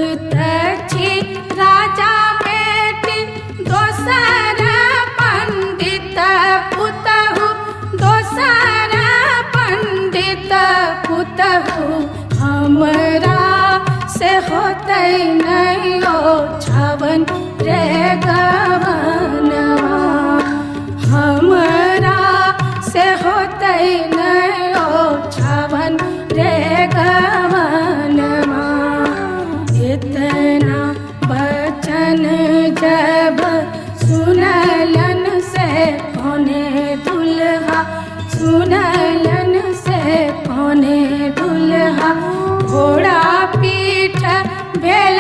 छी राजा बेटी दोसर पंडित पुतहु, दोसर पंडित पुतहु, हमरा से होतै नहि ओछावन रे गवनवा, हमरा से होतै नहि ओछावन रे गवनवा। इतना बचन जब सुनलन से कोने दुल्हा, सुनलन से कोने दुल्हा, घोड़ा पीठ भेल